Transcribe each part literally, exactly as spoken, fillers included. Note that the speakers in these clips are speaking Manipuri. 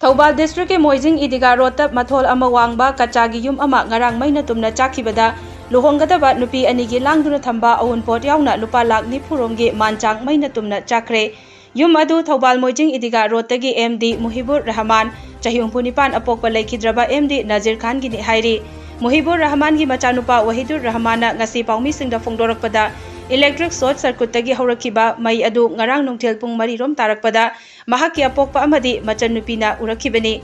ꯊꯧꯕꯥꯜ ꯗꯤꯁꯇ꯭ꯔꯤꯛꯀꯤ ꯃꯣꯏꯖꯤꯡ ꯏꯗꯤꯒꯥ ꯔꯣꯗꯇ ꯃꯊꯣꯜ ꯑꯃ ꯋꯥꯡꯕ ꯀꯆꯥꯒꯤ ꯌꯨꯝ ꯑꯃ ꯉꯔꯥꯡ ꯃꯩꯅ ꯇꯨꯝꯅ ꯆꯥꯛꯈꯤꯕꯗ, ꯂꯨꯍꯣꯡꯒꯗꯕ ꯅꯨꯄꯤ ꯑꯅꯤꯒꯤ ꯂꯥꯡꯗꯨꯅ ꯊꯝꯕ ꯑꯎꯟꯄꯣꯠ ꯌꯥꯎꯅ ꯂꯨꯄꯥ ꯂꯥꯈ ꯅꯤꯐꯨ ꯔꯣꯝꯒꯤ ꯃꯥꯟꯆꯥꯛ ꯃꯩꯅ ꯇꯨꯝꯅ ꯆꯥꯛꯈ꯭ꯔꯦ꯫ ꯌꯨꯝ ꯑꯗꯨ ꯊꯧꯕꯥꯜ ꯃꯣꯏꯖꯤꯡ ꯏꯗꯤꯒꯥ ꯔꯣꯗꯇꯒꯤ ꯑꯦꯝ ꯗꯤ ꯃꯨꯍꯤꯕꯨꯔ ꯔꯍꯃꯥꯟ, ꯆꯍꯤ ꯍꯨꯝꯐꯨ ꯅꯤꯄꯥꯟ, ꯑꯄꯣꯛꯄ ꯂꯩꯈꯤꯗ꯭ꯔꯕ ꯑꯦꯝ ꯗꯤ ꯅꯖꯤꯔ ꯈꯥꯟꯒꯤꯅꯤ ꯍꯥꯏꯔꯤ꯫ ꯃꯨꯍꯤꯕꯨꯔ ꯔꯍꯃꯥꯟꯒꯤ ꯃꯆꯥꯅꯨꯄꯥ ꯋꯥꯍꯤꯗꯨꯔ ꯔꯍꯃꯥꯟꯅ ꯉꯁꯤ ꯄꯥꯎꯃꯤꯁꯤꯡꯗ ꯐꯣꯡꯗꯣꯔꯛꯄꯗ, ꯏꯂꯦꯛꯇ꯭ꯔꯤꯛ ꯁꯣꯔꯠ ꯁꯔꯀ꯭ꯌꯨꯠꯇꯒꯤ ꯍꯧꯔꯛꯈꯤꯕ ꯃꯩ ꯑꯗꯨ ꯉꯔꯥꯡ ꯅꯨꯡꯊꯤꯜ ꯄꯨꯡ ꯃꯔꯤ ꯔꯣꯝ ꯇꯥꯔꯛꯄꯗ ꯃꯍꯥꯛꯀꯤ ꯑꯄꯣꯛꯄ ꯑꯃꯗꯤ ꯃꯆꯟꯅꯨꯄꯤꯅ ꯎꯔꯛꯈꯤꯕꯅꯤ꯫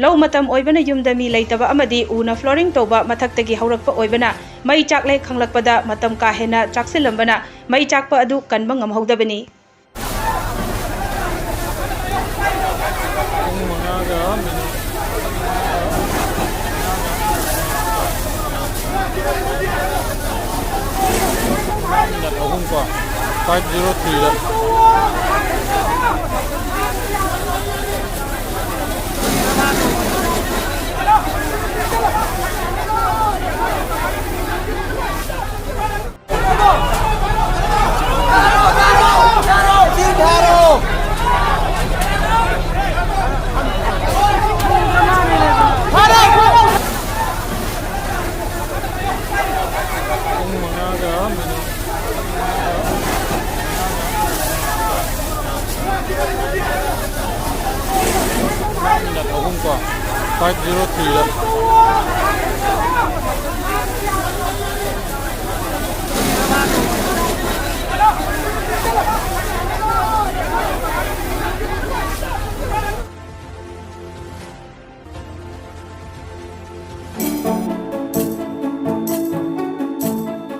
ꯂꯧ ꯃꯇꯝ ꯑꯣꯏꯕꯅ ꯌꯨꯝꯗ ꯃꯤ ꯂꯩꯇꯕ ꯑꯃꯗꯤ ꯎꯅ ꯐ꯭ꯂꯣꯔꯤꯡ ꯇꯧꯕ ꯃꯊꯛꯇꯒꯤ ꯍꯧꯔꯛꯄ ꯑꯣꯏꯕꯅ ꯃꯩ ꯆꯥꯛꯂꯦ ꯈꯪꯂꯛꯄꯗ ꯃꯇꯝ ꯀꯥ ꯍꯦꯟꯅ ꯆꯥꯛꯁꯤꯜꯂꯝꯕꯅ ꯃꯩ ꯆꯥꯛꯄ ꯑꯗꯨ ꯀꯟꯕ ꯉꯝꯍꯧꯗꯕꯅꯤ꯫ ꯄꯨꯡ ꯃꯉꯥꯒ ꯃꯤꯅꯤꯠ ꯃꯤꯅꯠ ꯑꯍꯨꯝ ꯀꯣ, ꯐꯥꯏꯚ ꯖꯤꯔꯣ ꯊ꯭ꯔꯤꯗ꯫ ꯄꯨꯡ ꯃꯉꯥꯒ ꯃꯤꯅꯤꯠ ꯃꯤꯅꯠ ꯑꯍꯨꯝ ꯀꯣ, ꯐꯥꯏꯚ ꯖꯤꯔꯣ ꯊ꯭ꯔꯤꯗ꯫